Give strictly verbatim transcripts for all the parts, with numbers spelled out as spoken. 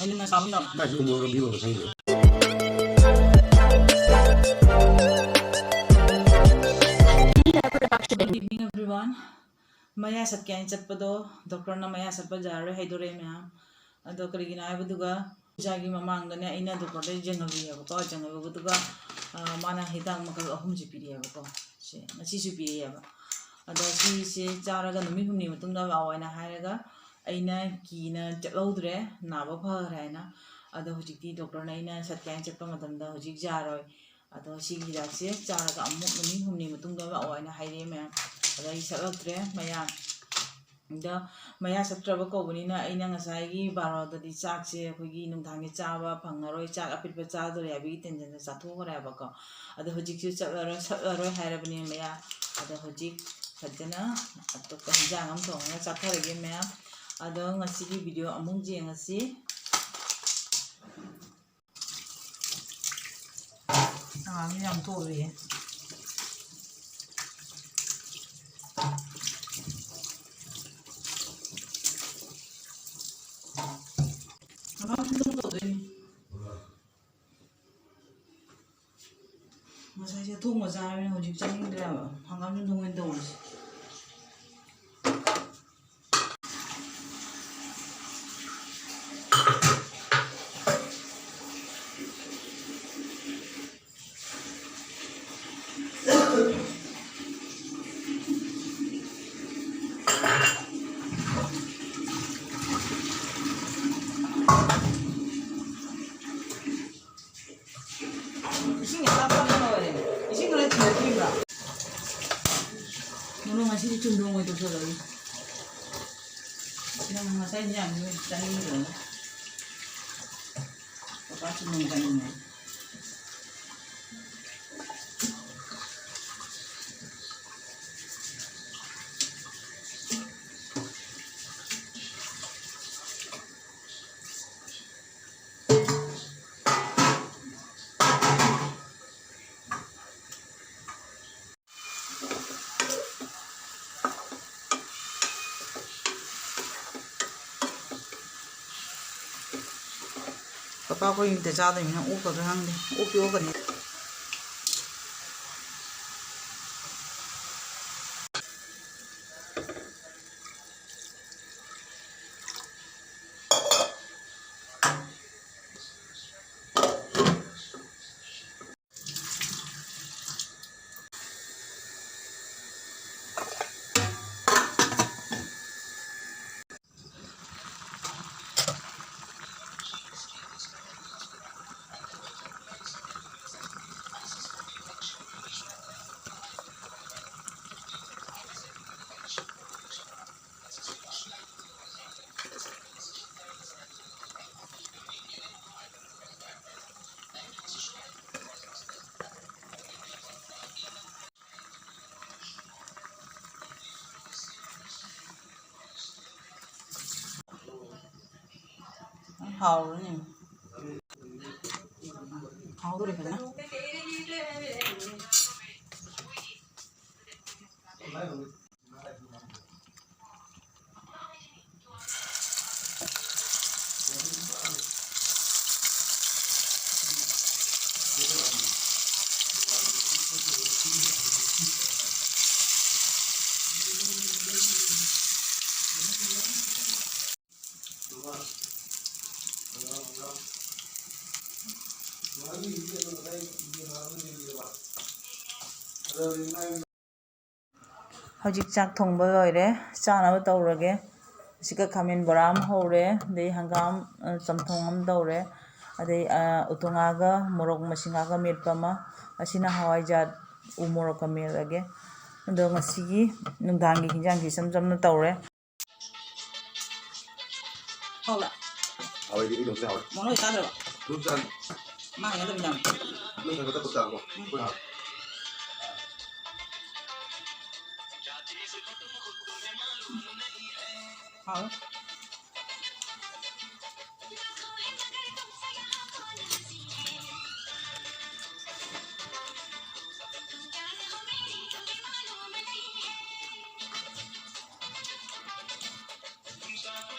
ꯀꯥꯏꯗ ꯎꯃꯣꯔꯣꯛ ꯂꯝꯕꯤ ꯑꯣꯏꯕ ꯈꯪꯗꯦ꯫ Good evening, everyone. ꯃꯌꯥ ꯁꯠꯀꯦ ꯍꯥꯏꯅ ꯆꯠꯄꯗꯣ, ꯗꯣꯛꯇꯔꯅ ꯃꯌꯥ ꯁꯠꯄ ꯌꯥꯔꯔꯣꯏ ꯍꯥꯏꯗꯣꯔꯛꯑꯦ ꯃꯌꯥꯝ꯫ ꯑꯗꯣ ꯀꯔꯤꯒꯤꯅꯣ ꯍꯥꯏꯕꯗꯨꯒ, ꯄꯨꯖꯥꯒꯤ ꯃꯃꯥꯡꯗꯅꯦ, ꯑꯩꯅ ꯗꯣꯛꯇꯔꯗ ꯌꯦꯡꯍꯜꯂꯨꯏꯌꯦꯕꯀꯣ꯫ ꯌꯦꯡꯍꯜꯂꯨꯕꯗꯨꯒ, ꯑ, ꯃꯥꯅ ꯍꯤꯗꯥꯛ ꯃꯈꯜ ꯑꯍꯨꯝꯁꯦ ꯄꯤꯔꯛꯑꯦꯕꯀꯣ꯫ ꯁꯦ, ꯉꯁꯤꯁꯨ ꯄꯤꯔꯛꯑꯦꯕ꯫ ꯑꯗꯣ ꯁꯤꯁꯦ ꯆꯥꯔꯒ ꯅꯨꯃꯤꯠ ꯍꯨꯝꯅꯤ ꯃꯇꯨꯡꯗ ꯂꯥꯛꯑꯣ ꯍꯥꯏꯅ ꯍꯥꯏꯔꯒ, ꯑꯩꯅ ꯀꯤꯅ ꯆꯠꯍꯧꯗ꯭ꯔꯦ, ꯅꯥꯕ ꯐꯈ꯭ꯔꯦ ꯍꯥꯏꯅ꯫ ꯑꯗꯣ ꯍꯧꯖꯤꯛꯇꯤ ꯗꯣꯛꯇꯔꯅ ꯑꯩꯅ ꯁꯠꯀꯦ ꯍꯥꯏꯅ ꯆꯠꯄ ꯃꯇꯝꯗ ꯍꯧꯖꯤꯛ ꯌꯥꯔꯣꯏ꯫ ꯑꯗꯣ ꯁꯤꯒꯤ ꯍꯤꯗꯥꯛꯁꯦ ꯆꯥꯔꯒ ꯑꯃꯨꯛ ꯅꯨꯃꯤꯠ ꯍꯨꯝꯅꯤ ꯃꯇꯨꯡꯗ ꯂꯥꯛꯑꯣ ꯍꯥꯏꯅ ꯍꯥꯏꯔꯛꯑꯦ ꯃꯌꯥꯝ꯫ ꯑꯗꯣ ꯑꯩ ꯁꯠꯂꯛꯇ꯭ꯔꯦ ꯃꯌꯥ꯫ ꯑꯗ ꯃꯌꯥ ꯁꯠꯇ꯭ꯔꯕ ꯀꯧꯕꯅꯤꯅ ꯑꯩꯅ ꯉꯁꯥꯏꯒꯤ ꯕꯥꯔꯣꯗꯗꯤ ꯆꯥꯛꯁꯦ ꯑꯩꯈꯣꯏꯒꯤ ꯅꯨꯡꯗꯥꯡꯒꯤ ꯆꯥꯕ ꯐꯪꯉꯔꯣꯏ, ꯆꯥꯛ ꯑꯄꯤꯛꯄ ꯆꯥꯗꯣꯔꯦ ꯍꯥꯏꯕꯒꯤ ꯇꯦꯟꯁꯟꯗ ꯆꯥꯊꯣꯛꯈ꯭ꯔꯦꯕꯀꯣ꯫ ꯑꯗꯣ ꯍꯧꯖꯤꯛꯁꯨ ꯆꯠꯂꯔꯣꯏ, ꯁꯠꯂꯔꯣꯏ ꯍꯥꯏꯔꯕꯅꯦ ꯃꯌꯥ꯫ ꯑꯗꯣ ꯍꯧꯖꯤꯛ ꯐꯖꯅ ꯑꯇꯣꯞꯄ ꯍꯤꯟꯖꯥꯡ ꯑꯃ ꯊꯣꯡꯉꯒ ꯆꯥꯊꯔꯒꯦ ꯃꯌꯥꯝ꯫ ꯑꯗꯣ ꯉꯁꯤꯒꯤ ꯚꯤꯗꯤꯑꯣ ꯑꯃꯨꯛ ꯌꯦꯡꯉꯁꯤ꯫ ꯍꯪꯒꯥꯝꯁꯦ ꯌꯥꯝ ꯊꯣꯛꯑꯦ꯫ ꯍꯪꯒꯥꯝ ꯈꯤꯇꯪ ꯇꯧꯗꯣꯏꯅꯤ꯫ ꯉꯁꯥꯏꯁꯦ ꯑꯊꯣꯡꯕ ꯆꯥꯔꯕꯅꯤꯅ ꯍꯧꯖꯤꯛ ꯆꯥꯅꯤꯡꯗ꯭ꯔꯦꯕ꯫ ꯍꯪꯒꯥꯝ ꯆꯝꯊꯣꯡ ꯑꯣꯏꯅ ꯇꯧꯔꯁꯤ꯫ ꯏꯁꯤꯡ ꯑꯁꯥꯕ ꯀꯟꯅ ꯂꯣꯏꯔꯦ꯫ ꯏꯁꯤꯡ ꯈꯔ ꯆꯤꯡꯈꯠꯄꯤꯕ꯭ꯔꯥ? ꯅꯪ ꯉꯁꯤꯗꯤ ꯆꯨꯝꯗꯣꯡ ꯑꯣꯏ ꯇꯧꯁꯜꯂꯒꯦ꯫ ꯅꯪ ꯉꯁꯥꯏ ꯏꯟꯖꯥꯡꯗꯨ ꯆꯥꯅꯤꯡꯗ꯭ꯔꯣ? ꯄꯄꯥ ꯆꯨꯝꯗꯣꯡ ꯆꯥꯅꯤꯡꯉꯦ꯫ ꯄꯄꯥ ꯑꯩꯈꯣꯏ ꯅꯨꯃꯤꯠꯇ ꯆꯥꯗꯣꯏꯅꯤꯅ ꯑꯣꯛꯀꯗ꯭ꯔꯥ ꯈꯪꯗꯦ꯫ ꯑꯣꯛꯇꯤ ꯑꯣꯛꯀꯅꯤ꯫ ꯍꯥꯎꯔꯅꯤ꯫ ꯍꯥꯎꯗꯣꯔꯦ ꯐꯖꯅ꯫ ꯍꯧꯖꯤꯛ ꯆꯥꯛ ꯊꯣꯡꯕ ꯂꯣꯏꯔꯦ, ꯆꯥꯅꯕ ꯇꯧꯔꯒꯦ꯫ ꯑꯁꯤꯒ ꯈꯥꯃꯦꯟ ꯕꯣꯔꯥ ꯑꯃ ꯍꯧꯔꯦ, ꯑꯗꯩ ꯍꯪꯒꯥꯝ, ꯑ, ꯆꯝꯊꯣꯡ ꯑꯃ ꯇꯧꯔꯦ, ꯑꯗꯩ, ꯑ, ꯎꯇꯣꯡꯉꯥꯒ ꯃꯣꯔꯣꯛ ꯃꯁꯤꯡꯉꯥꯒ ꯃꯦꯠꯄ ꯑꯃ, ꯑꯁꯤꯅ ꯍꯋꯥꯏꯖꯥꯔ ꯎ ꯃꯣꯔꯣꯛꯀ ꯃꯦꯠꯂꯒꯦ꯫ ꯑꯗꯣ ꯉꯁꯤꯒꯤ ꯅꯨꯡꯗꯥꯡꯒꯤ ꯍꯤꯟꯖꯥꯡꯁꯤ ꯏꯆꯝ ꯆꯝꯅ ꯇꯧꯔꯦ꯫ ꯍꯥꯎꯔꯦ꯫ ꯍꯥꯎꯔꯦ, ꯑꯗꯨꯗꯤ ꯑꯗꯨꯝ ꯆꯥꯎꯔꯦ꯫ ꯃꯣꯔꯣꯛ ꯆꯥꯗ꯭ꯔꯕ? ꯑꯗꯨꯝ ꯆꯥꯔꯦ꯫ ꯃꯥ ꯍꯦꯟꯅ ꯑꯗꯨꯝ ꯆꯥꯔꯦ꯫ ꯅꯪ ꯈꯔ ꯈꯛꯇ ꯆꯥꯔꯣ꯫ ꯎꯝ꯫ ꯑꯩꯈꯣꯏ ꯍꯥꯎꯔꯦ꯫ ꯍꯥꯎꯔꯦ꯫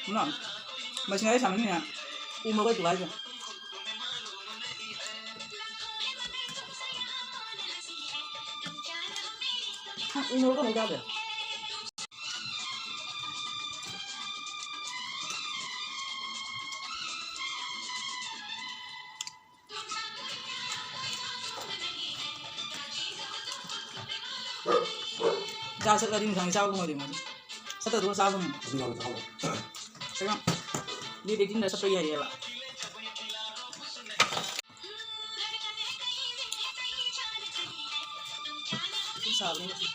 ꯏꯃꯥ, ꯃꯁꯤꯡ ꯑꯩ ꯁꯥꯃꯟꯅꯤꯅ ꯎ ꯃꯔꯣꯏ ꯊꯨꯒꯥꯏꯈ꯭ꯔꯦ꯫ ꯎ ꯃꯣꯔꯣꯛꯀ ꯑꯃꯨꯛ ꯆꯥꯗ꯭ꯔꯦ꯫ ꯆꯥ ꯆꯠꯂꯗꯤ ꯅꯨꯡꯗꯥꯡꯗꯤ ꯆꯥꯕ ꯉꯝꯃꯣꯏꯗꯣꯏꯅꯤ꯫ ꯆꯠꯇꯗꯨꯒ ꯆꯥꯕ ꯉꯝꯃꯣꯏ꯫ ꯑꯗꯨ ꯌꯥꯝ ꯆꯥꯎꯕ꯫ ꯀꯩꯅꯣ, ꯗꯦꯠ ꯑꯩꯠꯇꯤꯟꯗ ꯆꯠꯄ ꯌꯥꯏꯌꯦꯕ꯫ ꯁꯤ ꯁꯥꯕꯅꯤ ꯉꯁꯤ꯫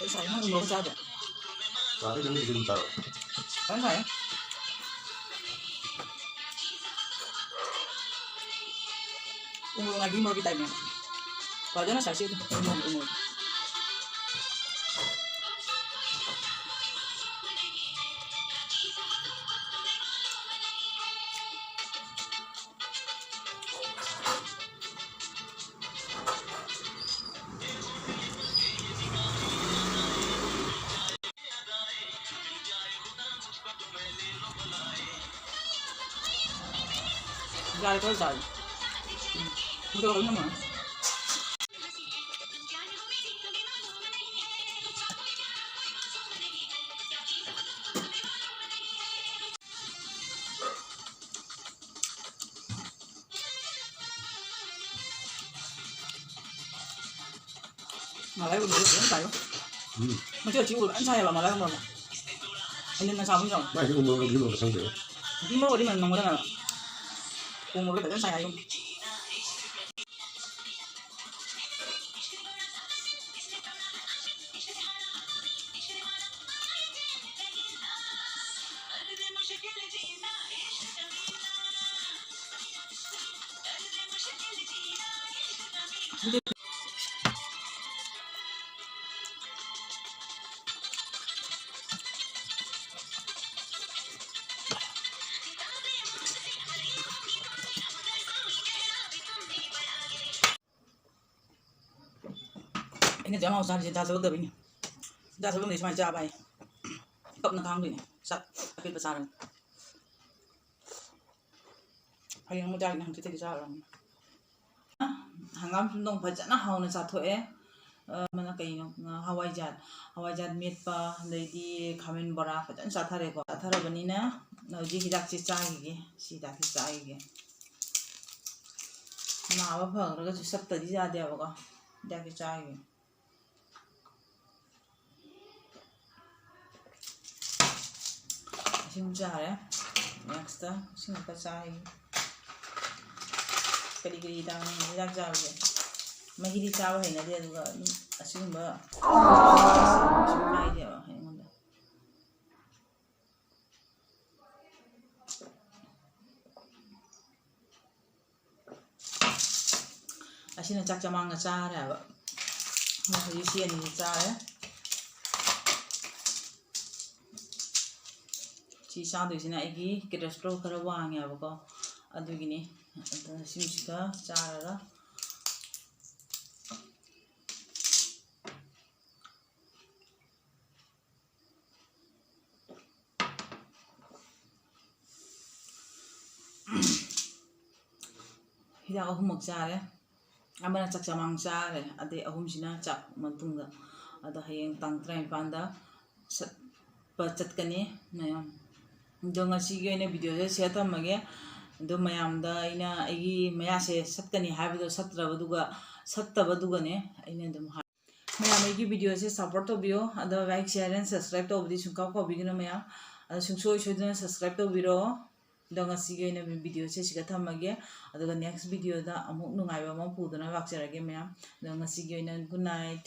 ꯑꯩ ꯁꯥꯏ, ꯅꯪ ꯎꯃꯣꯔꯣꯛ ꯆꯥꯗ꯭ꯔꯣ? ꯆꯥꯗꯦ, ꯅꯪꯒꯤꯗꯤ ꯑꯗꯨꯝ ꯆꯥꯔꯣ꯫ ꯐꯖꯅ ꯁꯥꯏ꯫ ꯎꯃꯣꯔꯣꯛ ꯉꯥꯏꯕꯤ ꯃꯣꯔꯣꯛꯀꯤ ꯇꯥꯏꯞꯅꯦ꯫ ꯐꯖꯅ ꯁꯥꯏꯁꯤ ꯑꯗꯨꯝ ꯎꯃꯣꯔꯣꯛ, ꯎꯃꯣꯔꯣꯛ꯫ ꯌꯥꯔꯦ, ꯈꯔ ꯆꯥꯔꯦ꯫ ꯎꯝ꯫ ꯃꯨꯊꯠꯂꯛꯄ ꯉꯝꯃꯣꯏ꯫ ꯃꯂꯥꯏ ꯎꯃꯣꯔꯣꯛ ꯐꯖꯅ ꯁꯥꯏꯕꯣ꯫ ꯎꯝ꯫ ꯃꯆꯦꯠ ꯑꯆꯤꯛꯄ ꯐꯖꯅ ꯁꯥꯏꯌꯦꯕ ꯃꯂꯥꯏ ꯎꯃꯣꯔꯣꯛ꯫ ꯍꯦꯟꯖꯤꯟꯅ ꯁꯥꯕ ꯑꯃ ꯌꯥꯎꯋꯦ꯫ ꯃꯥꯏꯁꯦ ꯎꯃꯣꯔꯣꯛ ꯈꯪꯗꯦ꯫ ꯎꯃꯣꯔꯣꯛ ꯑꯣꯏꯔꯗꯤ ꯃꯅꯝ ꯅꯝꯒꯗꯕꯅꯦꯕ꯫ ꯎꯃꯣꯔꯣꯛ ꯐꯖꯅ ꯁꯥꯏ ꯍꯥꯏꯌꯨ꯫ ꯑꯩꯅ ꯆꯥꯛ ꯆꯥꯔꯤꯁꯦ ꯆꯥ ꯆꯠꯂꯛꯇꯕꯩꯅꯦ꯫ ꯆꯥ ꯆꯠꯂꯝꯗꯗꯤ ꯁꯨꯃꯥꯏꯅ ꯆꯥꯕ ꯍꯥꯏ꯫ ꯀꯞꯅ ꯈꯥꯡꯗꯣꯏꯅꯦ꯫ ꯆꯥꯛ ꯑꯄꯦꯠꯄ ꯆꯥꯔꯒ꯫ ꯍꯌꯦꯡ ꯑꯃꯨꯛ ꯆꯥꯒꯅꯤ, ꯍꯪꯆꯤꯠꯇꯒꯤ ꯆꯥꯔꯔꯣꯏ꯫ ꯍꯪꯒꯥꯝ ꯆꯨꯝꯊꯣꯡ ꯐꯖꯅ ꯍꯥꯎꯅ ꯆꯥꯊꯣꯛꯑꯦ꯫ ꯑ, ꯑꯃꯅ ꯀꯩꯅꯣ, ꯑ, ꯍꯋꯥꯏꯖꯥꯔ, ꯍꯋꯥꯏꯖꯥꯔ ꯃꯦꯠꯄ, ꯑꯗꯩꯗꯤ ꯈꯥꯃꯦꯟ ꯕꯣꯔꯥ ꯐꯖꯅ ꯆꯥꯊꯔꯦꯀꯣ꯫ ꯆꯥꯊꯔꯕꯅꯤꯅ ꯍꯧꯖꯤꯛ ꯍꯤꯗꯥꯛꯁꯦ ꯆꯥꯈꯤꯒꯦ, ꯁꯤ ꯍꯤꯗꯥꯛꯁꯦ ꯆꯥꯈꯤꯒꯦ꯫ ꯅꯥꯕ ꯐꯈ꯭ꯔꯒꯁꯨ ꯁꯠꯇꯗꯤ ꯌꯥꯗꯦꯕꯀꯣ, ꯍꯤꯗꯥꯛꯁꯦ ꯆꯥꯈꯤꯒꯦ꯫ ꯏꯁꯤꯡ ꯆꯥꯔꯦ꯫ Next ꯏꯁꯤꯡ ꯑꯃꯨꯛꯀ ꯆꯥꯏ꯫ ꯀꯔꯤ ꯀꯔꯤ ꯍꯤꯗꯥꯛꯅꯣ ꯍꯤꯗꯥꯛ ꯆꯥꯕꯁꯦ? ꯃꯍꯤꯗꯤ ꯆꯥꯕ ꯍꯩꯅꯗꯦ, ꯑꯗꯨꯒ ꯑꯗꯨꯝ ꯑꯁꯤꯒꯨꯝꯕ ꯀꯩꯁꯨ ꯀꯥꯏꯗꯦꯕ ꯑꯩꯉꯣꯟꯗ꯫ ꯑꯁꯤꯅ ꯆꯥꯛ ꯆꯃꯥꯡꯅ ꯆꯥꯔꯦ ꯍꯥꯏꯕ꯫ ꯍꯧꯖꯤꯛ ꯁꯤ ꯑꯅꯤꯁꯤ ꯆꯥꯔꯦ꯫ ꯁꯤ ꯆꯥꯗꯣꯏꯁꯤꯅ ꯑꯩꯒꯤ cholesterol ꯈꯔ ꯋꯥꯡꯉꯦꯕꯀꯣ, ꯑꯗꯨꯒꯤꯅꯤ꯫ ꯑꯗꯨꯅ ꯁꯤꯁꯤꯒ ꯆꯥꯔꯒ ꯍꯤꯗꯥꯛ ꯑꯍꯨꯝꯃꯛ ꯆꯥꯔꯦ꯫ ꯑꯃꯅ ꯆꯥꯛ ꯆꯃꯥꯡ ꯆꯥꯔꯦ, ꯑꯗꯩ ꯑꯍꯨꯝꯁꯤꯅ ꯆꯥꯛ ꯃꯇꯨꯡꯗ꯫ ꯑꯗꯣ ꯍꯌꯦꯡ ꯇꯥꯡ ꯇꯔꯥꯅꯤꯄꯥꯟꯗ ꯆꯠꯄ ꯆꯠꯀꯅꯤ ꯃꯌꯥꯝ꯫ ꯑꯗꯣ ꯉꯁꯤꯒꯤ ꯑꯣꯏꯅ videoꯁꯦ ꯁꯤꯗ ꯊꯝꯃꯒꯦ꯫ ꯑꯗꯣ ꯃꯌꯥꯝꯗ ꯑꯩꯅ ꯑꯩꯒꯤ ꯃꯌꯥꯁꯦ ꯁꯠꯀꯅꯤ ꯍꯥꯏꯕꯗꯣ ꯁꯠꯇ꯭ꯔꯕꯗꯨꯒ, ꯁꯠꯇꯕꯗꯨꯒꯅꯦ ꯑꯩꯅ ꯑꯗꯨꯝ ꯍꯥꯏ-, ꯃꯌꯥꯝ ꯑꯩꯒꯤ videoꯁꯦ support ꯇꯧꯕꯤꯌꯣ꯫ ꯑꯗꯣ like, share and subscribe ꯇꯧꯕꯗꯤ ꯁꯨꯡꯀꯥꯎ ꯀꯥꯎꯕꯤꯒꯅꯨ ꯃꯌꯥꯝ꯫ ꯑꯗꯣ ꯁꯨꯡꯁꯣꯏ ꯁꯣꯏꯗꯅ subscribe ꯇꯧꯕꯤꯔꯣ꯫ ꯑꯗꯣ ꯉꯁꯤꯒꯤ ꯑꯣꯏꯅ videoꯁꯦ ꯁꯤꯒ ꯊꯝꯃꯒꯦ꯫ ꯑꯗꯨꯒ next videoꯗ ꯑꯃꯨꯛ ꯅꯨꯡꯉꯥꯏꯕ ꯑꯃ ꯄꯨꯗꯨꯅ ꯂꯥꯛꯆꯔꯒꯦ ꯃꯌꯥꯝ꯫ ꯑꯗꯣ ꯉꯁꯤꯒꯤ ꯑꯣꯏꯅ good night꯫